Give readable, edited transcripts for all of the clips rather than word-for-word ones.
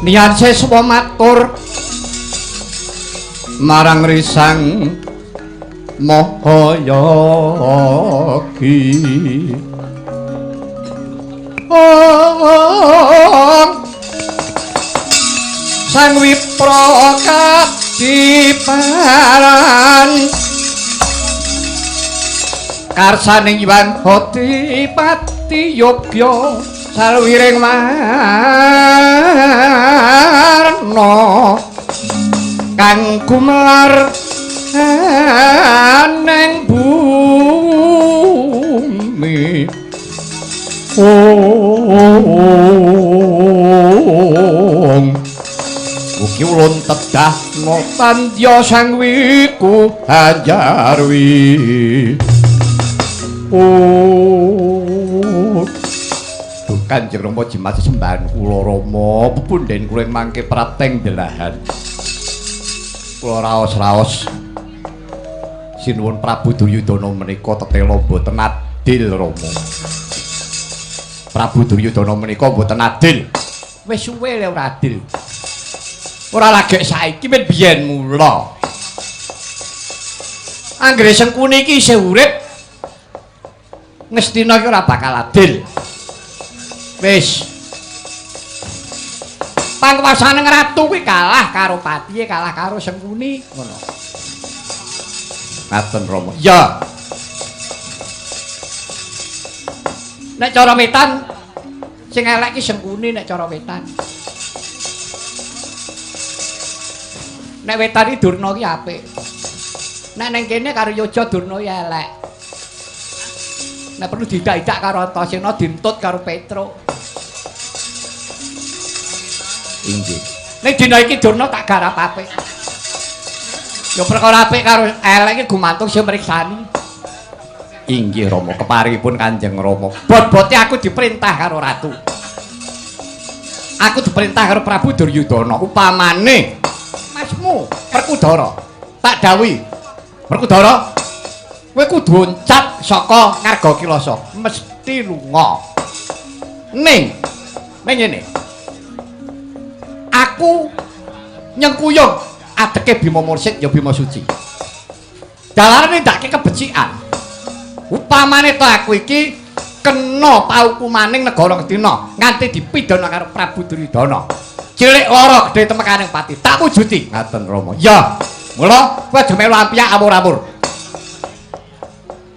Nian siswa matur marang Risang Mahayagi. Ong Sang Wipra kadiparan karsaning Hyang Adipati Yogya salwiring warna kang gumelar neng bumi. Ong mugi ulun tedah ngotandya Sang Wiku Hanjarwi. Oh, Kanjeng Rama jimat sesembahan kula Rama, pepundhen kula ing mangke prateng delahan. Kula raos-raos sinuwun Prabu Duryudana menika tetela mboten adil Rama. Prabu Duryudana menika mboten adil. Wis suwe le ora adil. Ora lagek saiki men biyen mula. Anggere Sengkuni iki isih urip, Ngastina iki ora bakal adil. Wis. Pangkuasane ratu kuwi kalah karo patihe, kalah karo Sengkuni, ngono. Ngaten Rama. Ya. Nek cara wetan sing elek ki Sengkuni nek cara wetan. Nek wetan iki Durna ki apik. Nek ning kene karo Yoja Durna ki elek. Nek perlu diidak-idak karo Antasena dintut karo Petruk. Inggih. Ning dina iki Durna tak garap apik. Ya perkara apik karo elek iki gumantung sing mriksani. Inggih Rama, keparipun Kanjeng Rama. Bot-bote aku diperintah karo ratu. Aku diperintah karo Prabu Duryudana. Upamane masmu Werkudara tak dawuhi. Werkudara, kowe kudu loncat saka Ngarga Kilasa, mesti lunga. Ning ning ngene. Aku nyengkuyung adeke Bima Mursid ya Bima Suci. Dalarane ndake kebecikan. Upamane to aku iki kena paukumaning negara Ngastina nganti dipidana karo Prabu Duryudana. Cilik lara gedhe temekaning pati tak wujuti. Ngaten Rama. Ya. Mula kowe aja melu ampiak amur-amur.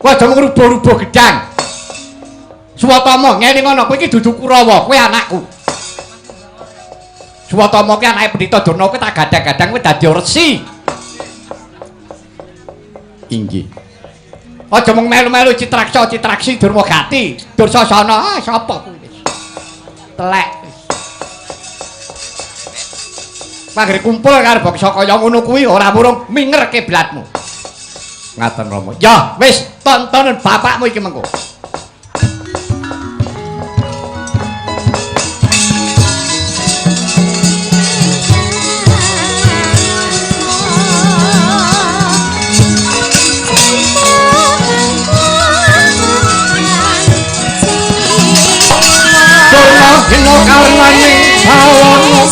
Kowe aja ngrubuh-rubuh gedang. Suwatama ngene ngono, kowe iki dudu Kurawa, kowe anakku. Suwatama ki anake Pendhita Durna, kowe tak gadang-gadang kowe dadi resi. Inggih. Aja mung melu-melu Citraksa, Citraksi, Durmagati, Dursasana, ah sapa kuwi wis. Telek. Panggere kumpul karo bangsa kaya ngono kuwi ora murung minger kiblatmu. Ngaten Rama. Ya, wis tontonen bapakmu iki mengko. Durna hina karnaning bawana.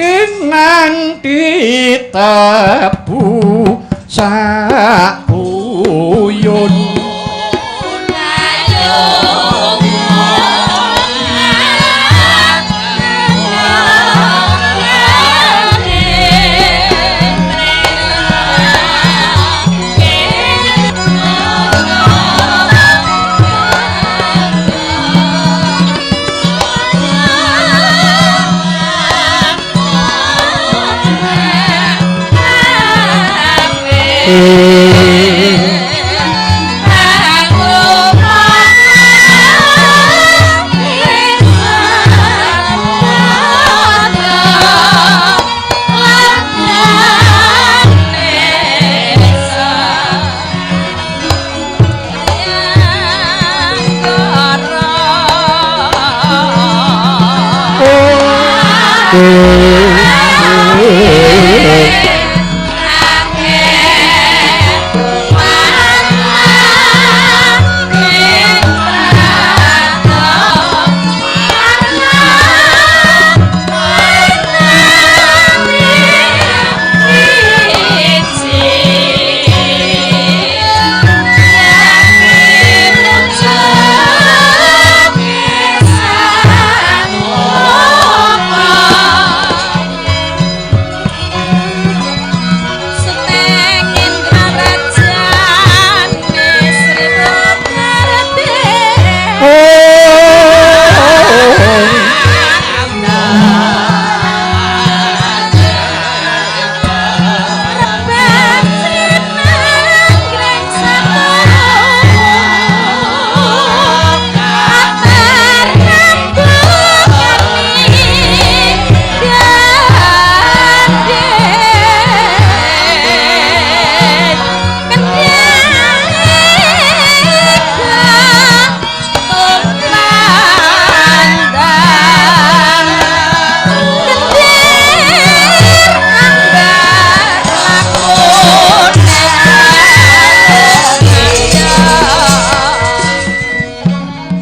Kinanti tebu sakuyun.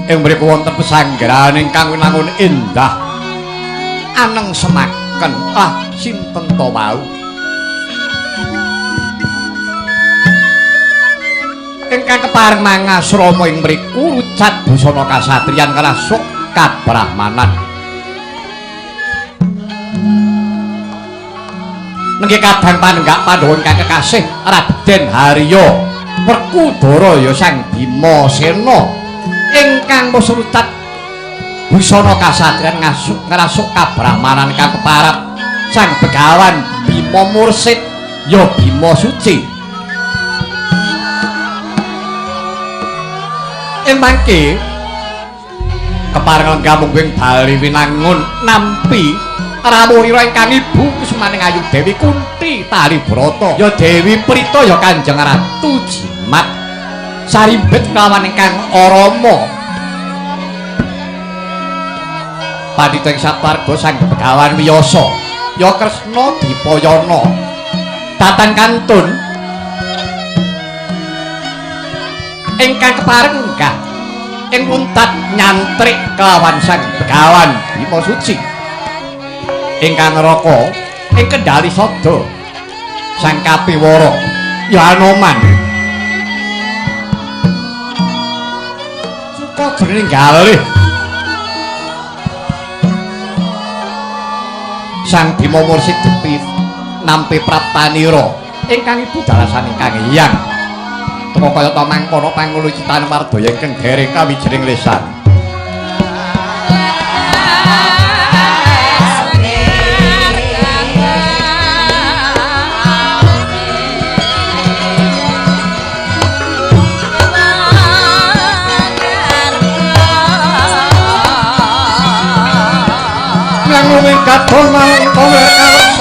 Ing mriku wonten pesanggrahan ingkang winangun indah aneng semaken. Ah, sinten to wau? Ingkang kepareng mangasrama ing mriku rucat busana kasatriyan karasuk kabrahmanan. Nggih kadang panenggak Pandhawa ingkang kekasih Raden Harya Werkudara ya Sang Bimasena ingkang wis rucat busana kasatriyan ngrasuk kabrahmanan kang keparap Sang Begawan Bima Mursid ya Bima Suci. Ing mangke kepareng lenggah mungguing Bali Winangun nampi rawuhira ingkang ibu kusumaning Ayu Dewi Kunti Talibrata ya Dewi Prita ya Kanjeng Ratu Jimat sarimbit kelawan ingkang Arama. Pandhita ing sawarga Sang Begawan Wiyasa ya Kresna Dipayana datan kantun ingkang kepareng enggah ing luntat nyantrik kelawan Sang Begawan Bima Suci ingkang neraka ing kendhali sada Sang Kapiwara ya Anoman. Suka jroning galih Sang Bima Mursid Depi nampi praptanira ingkang ibu dalasan ingkang hyang teka kaya ta mangkono pangulucitan wardaya ingkang dereng kawijining lesan. Mlangu katon mangko karesan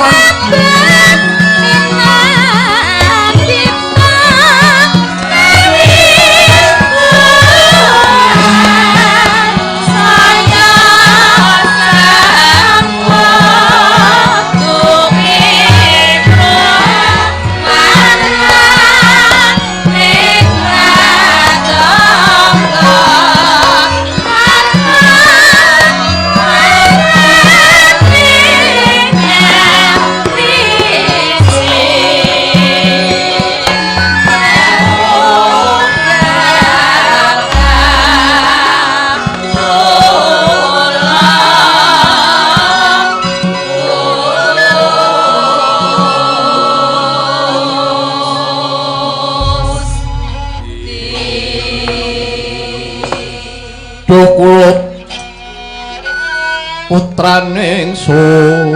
putraning sun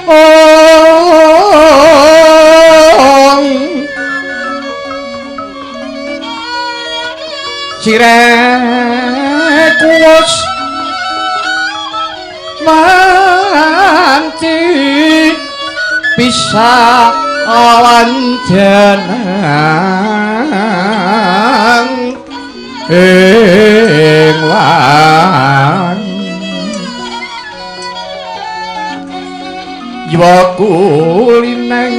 Ong sireh kuwus manci bisa awan jeneng ing lan iwa kulineng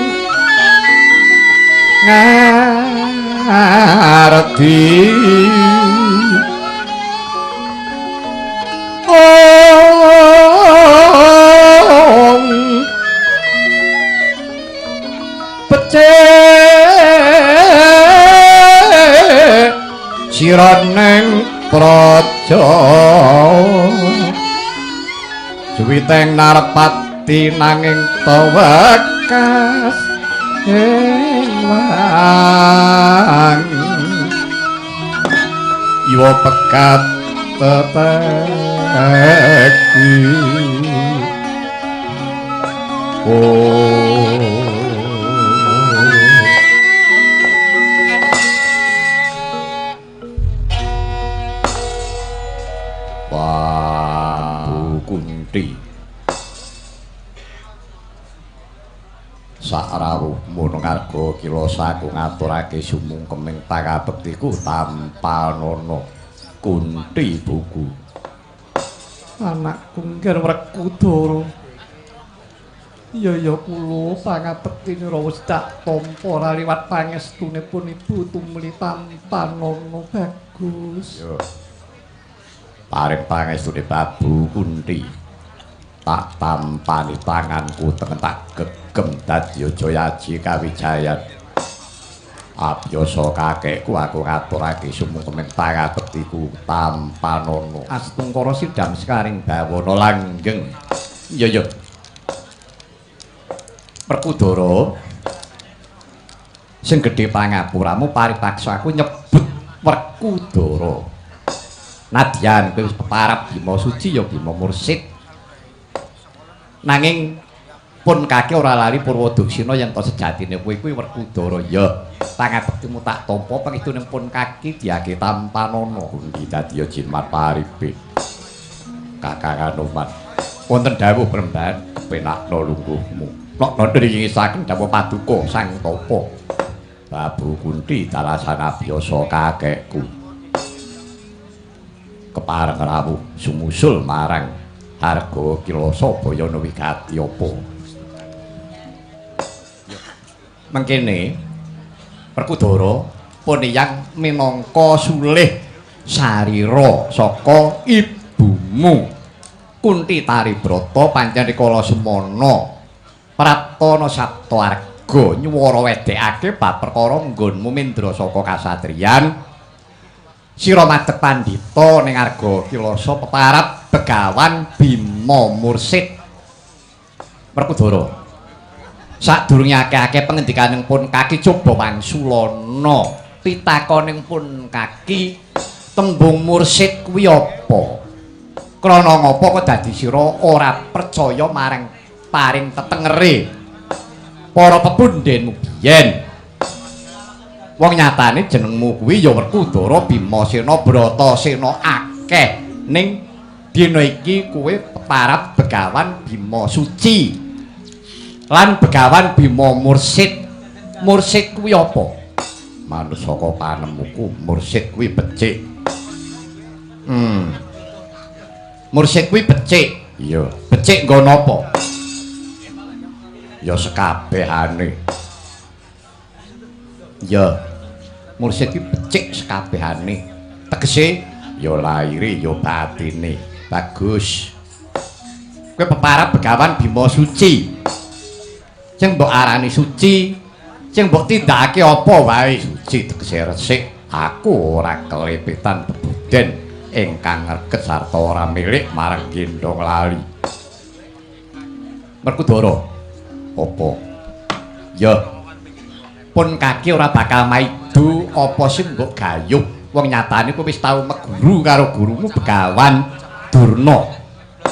ngardi ong becik siraning praja juwiteng narpati nanging tewekas ing wang iwa pekat teteki oh Prabu Kunti sakrawuhmu ngarga kilasa aku ngaturake sumungkeming pangabektiku tampanana Kunti buku anakku nggir Werkudara iya ya kula pangabektine wis tak tampa ora liwat pangestunipun ibu tumli tampanana bagus yo paring pangestune Prabu Kunti tak tampani tanganku tengen tak gegem dadi Jayaji kawijayan abiyasa kakekku aku ngaturake sumungkeming pangabektiku tampanana astungkara sidam sekaring bawana langgeng iya ya Werkudara sing gedhe pangapuramu paripaksa aku nyebut Werkudara nadyan kowe wis peparap Bima Suci ya Bima Mursid nanging pun kaki ora lali Purwoduksina yen to sejatine kowe kuwi Werkudara ya pangabektimu tak tampa pangestune pun kaki diake tampanana Kunti dadi jimat paripe Kakang Anoman wonten dawuh Premban kepenakno lungguhmu nokno nringisaken dawuh paduka Sang Tapa Prabu Kunti dalasan abiyasa kakekku kepareng rawuh sumusul marang harga kilasa bayana wigati apa mengkene Werkudara pun yang minangka sulih sarira saka ibumu Kunti Taribrata pancen rikala semana praptana sabta arga nyuwara wedhekake bab perkara nggonmu mendra saka kasatriyan sira madhep pandhita ning arga kilasa peparap Begawan Bima Mursid Werkudara sadurunge akeh-akeh pengendikaning pun kaki coba wangsulana pitakoning pun kaki tembung mursid kuwi apa krana ngapa kok dadi sira ora percaya marang paring tetengere para pepundhenmu biyen wong nyatane jenengmu kuwi ya Werkudara Bimasena Bratasena akeh ning dina iki kowe peparap Begawan Bima Suci lan Begawan Bima Mursid. Mursid kuwi apa? Manut saka panemuku mursid kuwi becik. Mursid kuwi becik. Iya, becik nggo napa? Ya sekabehane. Ya. Mursid kuwi becik sekabehane. Tegese ya laire ya batine. Bagus. Kowe peparap Begawan Bima Suci. Sing mbok arani suci, sing mbok tindakake apa wae suci tegese resik. Aku ora kelepitan bebuden ingkang ngreget sarta ora milik marang gendhong lali. Werkudara, apa? Ya. Pun kaki ora bakal maidu apa sing mbok gayuh. Wong nyatane kowe wis tau meguru karo gurumu Begawan Durna.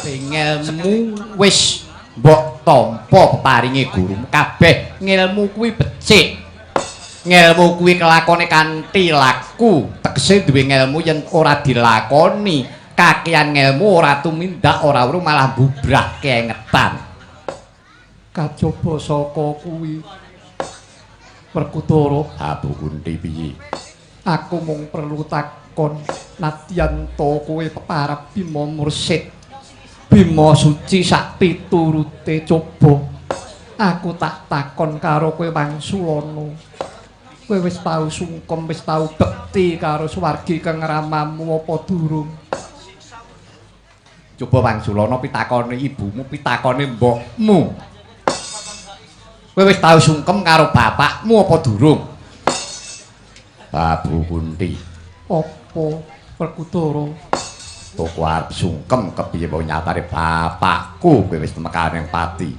Bengelmu wis mbok Tampa peparinge gurumu. Kabeh ngilmu kuwi becik. Ngelmu kuwi kelakone kanthi laku. Tegese duwe ngelmu yen ora dilakoni, kakean ngelmu ora tumindak, ora weruh, malah bubrah kengetan. Kajaba saka kuwi Werkudara, Prabu Kunti piye? Aku mung perlu takon nadyan to kowe peparab Bima Mursid, Bima suci sak piturute. Coba aku tak takon karo kowe Wangsulana. Kowe wis tau sungkem, wis tau bekti karo swargi kang ramamu apa durung? Coba Wangsulana pitakone ibumu, pitakone mbokmu. Kowe wis tau sungkem karo bapakmu apa durung? Prabu Kunti. Apa Werkudara? Toko arep sungkem kepiye wae nyatane bapakku kowe wis temekane pati.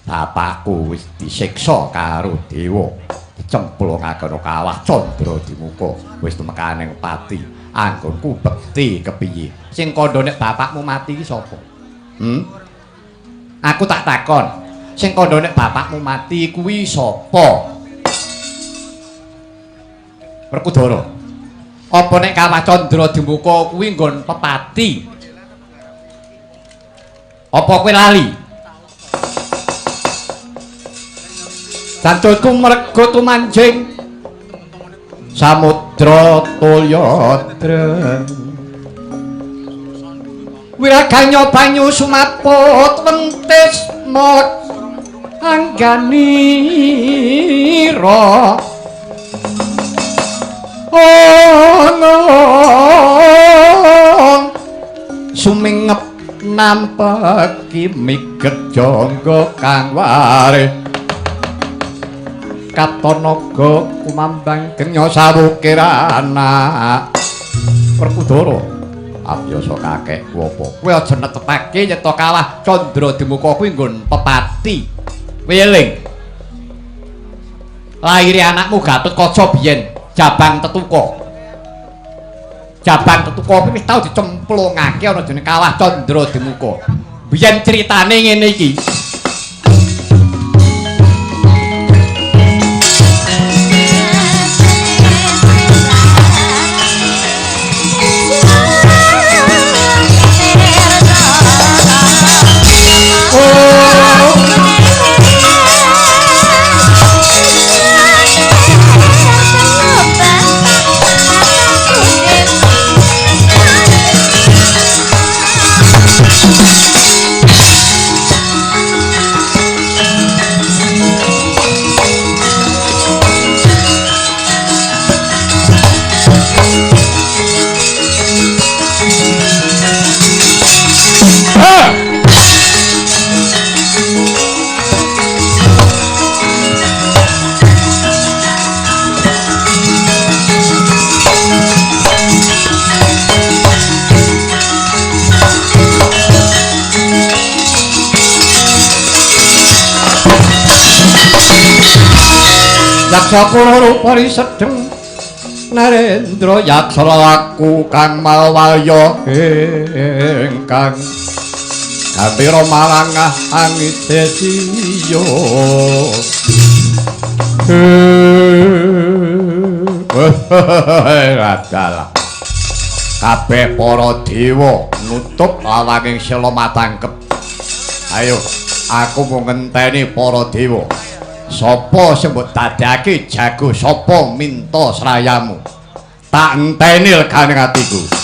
Bapakku wis disiksa karo dewa. Dicemplungake ana kawah Candra Dimuka, wis temekane pati. Anggonku bekti kepiye? Sing kandha nek bapakmu mati iki sapa? Aku tak takon. Sing kandha nek bapakmu mati kuwi sapa? Werkudara. Apa nek kawah Candra Dimuka kuwi nggon pepati? Apa kowe lali? Jancutku mergo tumanjing samudra toya dreng. Wiraganya banyu sumaput wentis molek angganira. Sumingep nampeki miget jangga kang warih. Katanaga kumambang genya sawukir anak. Werkudara, abiyasa kakekku apa? Kowe aja netepake yen to kawah Candra Dimuka kuwi nggon pepati. Kowe eling. Laire anakmu Gatotkaca biyen Jabang Tetuka. Jabang Tetuka kuwi wis tau dicemplungake ana jenenge kawah Candra Dimuka. Biyen critane ngene iki. Yaksa kula sedeng Narendra yaksa laku kang malwaya ingkang gambira marangah angite siya. Adalah kabeh para dewa nutup lawanging sela matangkep. Ayo aku mung ngenteni para dewa. Sapa sing mbok dadekake jago, sapa minta srayamu? Tak enteni legane atiku.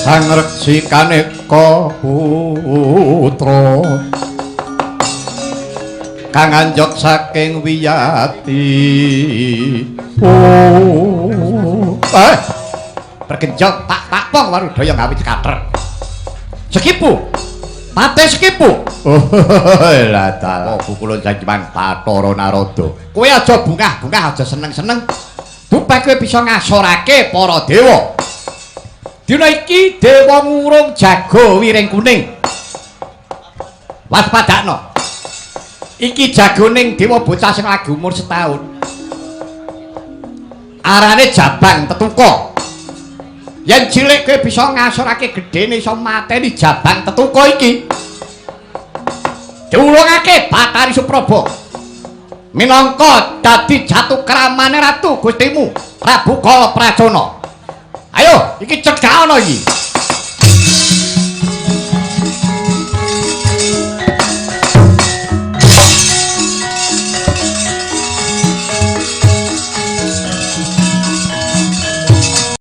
Sang Reksi kaneka putra kang anjog saking wiyati. Oh, bergenjot pak pak pong warudaya gawe cekater. Sekipu. Pate sekipu. Oh, lah dalah. Oh, kula saiki mang Bathara Narada. Kowe aja bungah-bungah, aja seneng-seneng. Bupek kowe bisa ngasorake para dewa. Dina iki dewa ngurung jago wiring kuning. Waspadakno. Iki jagoning dewa bocah sing lagi umur setahun. Arane Jabang Tetuka. Yen cilik kowe bisa ngasorake gedene iso mateni Jabang Tetuka iki. Diulungake Bathari Supraba. Minangka dadi jatu kramane ratu Gustimu Prabu Kala Pracona. Ayo, iki cegah ana iki.